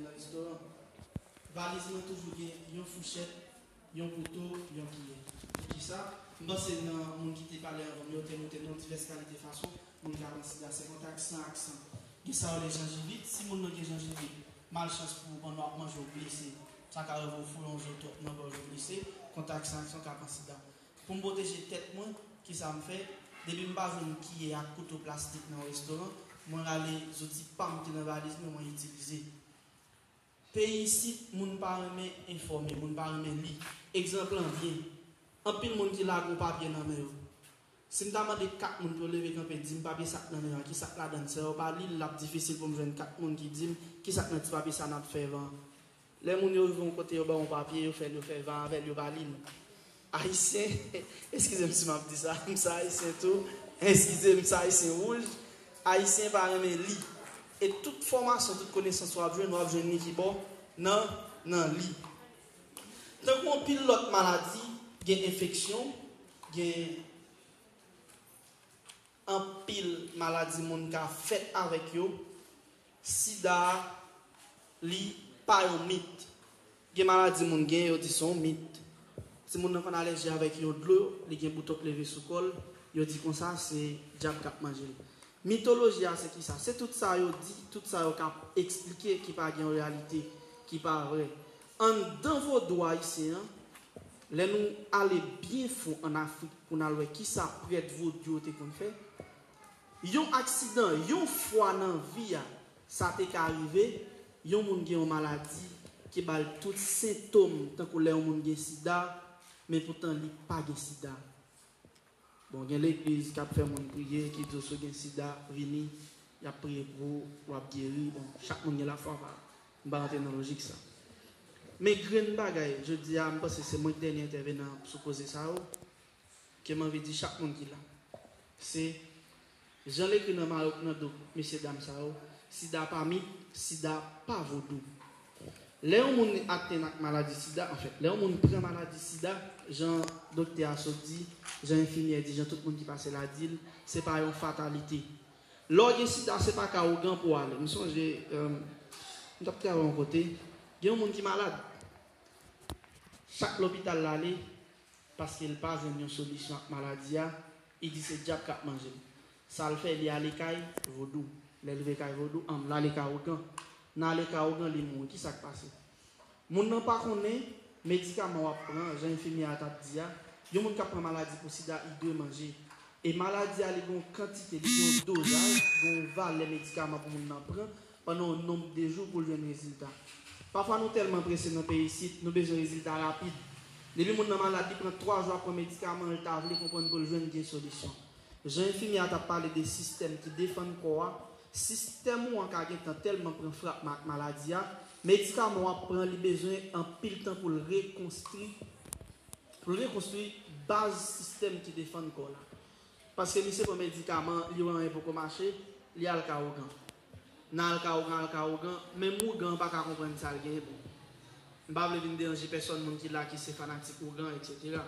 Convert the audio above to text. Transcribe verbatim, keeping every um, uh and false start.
Nan restoran, valiz mwen toujou gen yon fouchèt, yon kouto, yon kiyè. Poukisa? M panse nan moun ki te pale anvan m yo te montre nou divès kalite fason moun ka pran sida. Se kontak san ak san. Gen sa yo rele janjivit. Si moun nan gen janjivit, malchans pou ou, pandan w ap manje, w glise. Sa ka rive w foure yon zo twòp nan bòj, ou glise. Kontak san ak san ka pran sida. Pou m pwoteje tèt mwen, kisa m fè? Depi m pa jwenn kiyè ak kouto plastik nan yon restoran, mwen rale zouti pa m ki nan valiz mwen, mwen itilize. Peyi isit, moun pa renmen enfòme, moun pa renmen li. Egzanp lan byen, anpil moun ki lage yon papye nan men yo. Si m ta mande kat moun pou yo leve kanpe, di m papye sa k nan men an, ki sa k ladan l, si yo pa li l, l ap difisil pou m jwenn kat moun ki di m ki sa k nan ti papye sa n ap fè van. Lè moun yo rive yon kote, yo ba w yon papye, yo fè l, yo fè van avè l, yo pa li l. Ayisyen, eskize m si m ap di sa, m se Ayisyen tou, eskize m, se Ayisyen wouj, Ayisyen pa renmen li. E tout fòmasyon, tout konesans w ap jwenn, w ap jwenn li ki bò? Nan, nan li. Tankou anpil lòt maladi, gen enfeksyon, gen anpil maladi moun ka fèt avèk yo, sida a, li pa yon mit. Gen maladi moun gen, yo di se yon mit. Timoun nan konn alèji avèk yon dlo, li gen bouton k leve sou kò l, yo di konsa se dyab k ap manje l. Mitoloji a se kisa? Se tout sa yo di, tout sa yo ka eksplike ki pa gen yon reyalite, ki pa vrè. Anndan vodou ayisyen an, lè nou ale byen fon ann Afrik pou n al wè kisa prèt vodou yo te konn fè, yon aksidan, yon fwa nan vi a, sa te ka rive, yon moun gen yon maladi ki ba l tout sentòm, tankou lè yon moun gen sida, men poutan li pa gen sida. Bon, gen legliz k ap fè moun priye, ki di w si w gen sida, vini, y ap priye pou ou, w ap geri. Bon, chak moun gen lafwa pa yo. M pa rantre nan lojik sa. Men grenn bagay, jodi a, m panse se mwen k dènye entèvenan sou koze sa yo, ke m anvi di chak moun ki la. Se, jan l ekri nan mayok nan do mesye dam sa yo, sida pa mit, sida pa vodou. Lè yon moun atenn ak maladi sida, anfèt, lè yon moun pran maladi sida, jan doktè a sot di, jan enfimyè di, jan tout moun ki pase la di l, se pa yon fatalite. Lè w gen sida, se pa ka ougan pou w ale. M sonje, euh, m t ap travay yon kote, gen yon moun ki malad. Chak lopital l ale, paske l pa jwenn yon solisyon ak maladi a, li di se dyab k ap manje l. Sa l fè, li ale kay vodou. Lè l rive kay vodou, ann, l ale kay ougan. Nan ale kay ougan, li mouri. Kisa k pase? Moun nan pa konnen medikaman w ap pran, jan enfimyè a t ap di a, yon moun k ap pran maladi pou sida, li dwe manje. E maladi a, li gen yon kantite, li gen yon dozaj, gen yon valè medikaman pou moun nan pran pandan yon nonb de jou pou l jwenn rezilta. Pafwa nou tèlman prese nan peyi isit, nou bezwen rezilta rapid. Depi moun nan malad, li pran twa jou ap pran medikaman, l ta vle konprann pou l jwenn gen solisyon. Jan enfimyè a t ap pale de sistèm ki defann kò a, sistèm ou an ka gentan tèlman pran frapman ak maladi a, medikaman w ap pran, li bezwen anpil tan pou l rekonstwi, pou l rekonstwi baz sistèm ki defann kò la. Paske misye pran medikaman, li wè anyen poko mache, li al ka ougan. Nan al ka ougan, al ka ougan, menm ougan an pa ka konprann sa l genyen pou. M pa vle vin deranje pèsòn, moun ki la ki se fanatik ougan, etsetera.